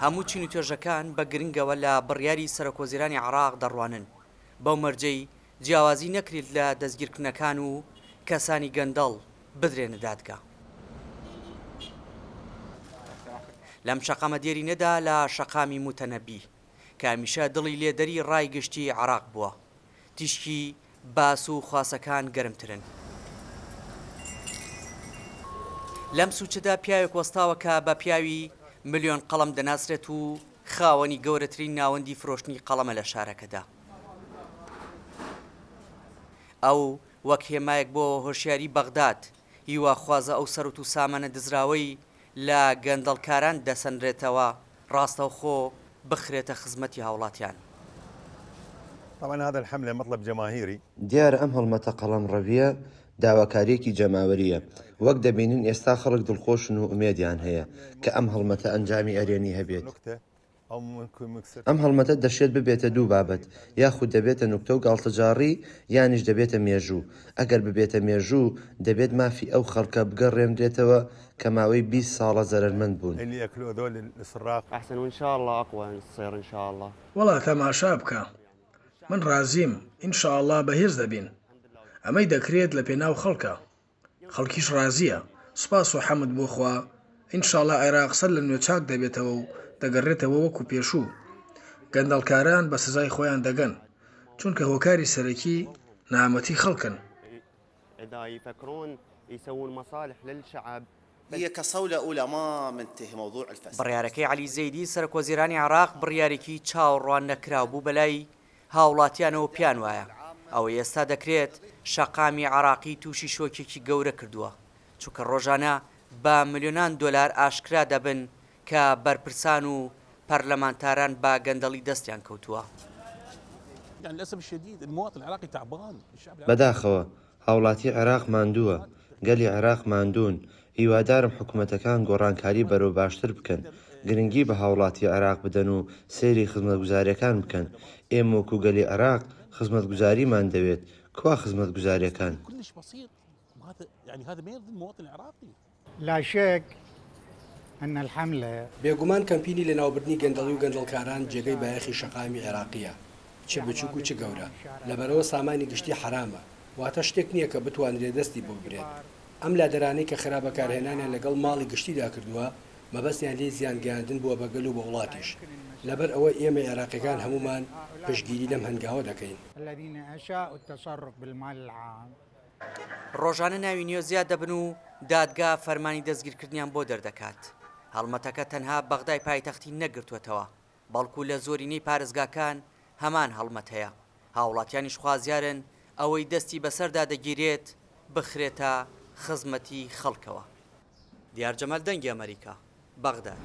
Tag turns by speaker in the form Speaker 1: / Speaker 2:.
Speaker 1: هەموو چین و توێژەکان بە گرنگەوە لە بڕیاری سەرۆکوەزیرانی عێراق دەڕوانن، بەو مەرجەی جیاوازی نەکرێت لە دەستگیرکردنەکان و کەسانی گەندەڵ بدرێنە دادگا. لەم شەقامە دێرینەدا لە شەقامی موتەنەبی، کە هەمیشە دڵی لێدەری ڕای گشتی عێراق بووە، تیشکی باس و خواسەکان گەرمترن. لەم سوچەدا پیاوێک وەستاوە کە بە پیاوی ملیۆن قەڵەم دەناسرێت و خاوەنی گەورەترین ناوەندی فرۆشتنی قەڵەمە لە شارەکەدا. ئەو وەک هێمایەک بۆ هۆشیاری بەغداد، هیواخوازە ئەو سەروت و سامانە دزراوەی لە گەندەڵکاران دەسەنرێتەوە، ڕاستەوخۆ بخرێتە خزمەتی هاوڵاتیان.
Speaker 2: طبعا هذا الحملە مطلب جماهیری.
Speaker 3: دیارە ئەم هەڵمەتە قەڵەمڕەوییە داواکارییەکی جەماوەرییە، وەک دەبینن ئێستا خەڵک دڵخۆشن و ئومێدیان هەیە کە ئەم هەڵمەتە ئەنجامی ئەرێنی هەبێت. ئەم هەڵمەتە دەشێت ببێتە دوو بابەت، یاخود دەبێتە نوکتە و گاڵتەجاڕی، یانیش دەبێتە مێژوو. ئەگەر ببێتە مێژوو، دەبێت مافی ئەو خەڵکە بگەڕێنرێتەوە کە ماوەی 20 ساڵە زەرەرمەند بوون.
Speaker 4: وەڵا تەماشا بکە من ڕازیم ان شاءاللە بەهێز دەبین ئەمەی دەکرێت لە پێناو خەڵکە خەڵکیش ڕازیە سوپاس و حەمد بۆ خوا ان شاءاللە عێراق سەر لە نوێ چاک دەبێتەوە و دەگەڕێتەوە وەکو پێشوو گەندەڵکاران بە سزای خۆیان دەگەن چونکە هۆکاری سەرەکی نەهامەتی خەڵکن.
Speaker 1: بڕیارەکەی عەلی زەیدی سەرۆکوەزیرانی عێراق بڕیارێکی چاوەڕوان نەکراو بوو بەلای هاوڵاتیانەوە پێیان وایە ئەوەی ئێستا دەکرێت شەقامی عێراقی تووشی شۆکێکی گەورە کردووە چونکە ڕۆژانە بە ملیۆنان دۆلار ئاشکرا دەبن کە بەرپرسان و پەرلەمانتاران بە گەندەڵی دەستیان کەوتووە.
Speaker 3: بەداخەوە، هاوڵاتی عێراق ماندووە، گەلی عێراق ماندوون، هیوادارم حکومەتەکان گۆڕانکاری بەرەو باشتر بکەن، گرنگی بە هاوڵاتی عێراق بدەن و سەیری خزمەتگوزارییەکان بکەن، ئێمە وەکو گەلی عێراق خزمەتگوزاریمان دەوێت، کوا خزمەتگوزارییەکان؟
Speaker 5: بێگومان کەمپینی لەناوبردنی گەندەڵی و گەندەڵکاران جێگەی بایەخی شەقامی عێراقییە، چ بچوک و چ گەورە، لەبەرئەوە سامانی گشتی حەرامە، واتە شتێک نییە کە بتوانرێت دەستی بۆ ببرێت. ئەم لادەرانەی کە خراپ بەکارهێنانیان لەگەڵ ماڵی گشتیدا کردووە، مەبەستیان لێی زیان گەیاندن بووە بە گەل و بە وڵاتیش. لەبەر ئەوە ئێمەی عێراقییەکان هەموومان پشتگیری لەم هەنگاوە دەکەین.
Speaker 1: ڕۆژانە ناوی نوێ زیاد دەبن و دادگا فەرمانی دەستگیرکردنیان بۆ دەردەکات. هەڵمەتەکە تەنها بەغدای پایتەختی نەگرتووەتەوە، بەڵکو لە زۆرینەی پارێزگاکان هەمان هەڵمەت هەیە، هاوڵاتیانیش خوازیارن ئەوەی دەستی بەسەردا دەگیرێت بخرێتە خزمەتی خەڵکەوە. دیار جەمال دەنگی ئەمەریکا، بەغداد.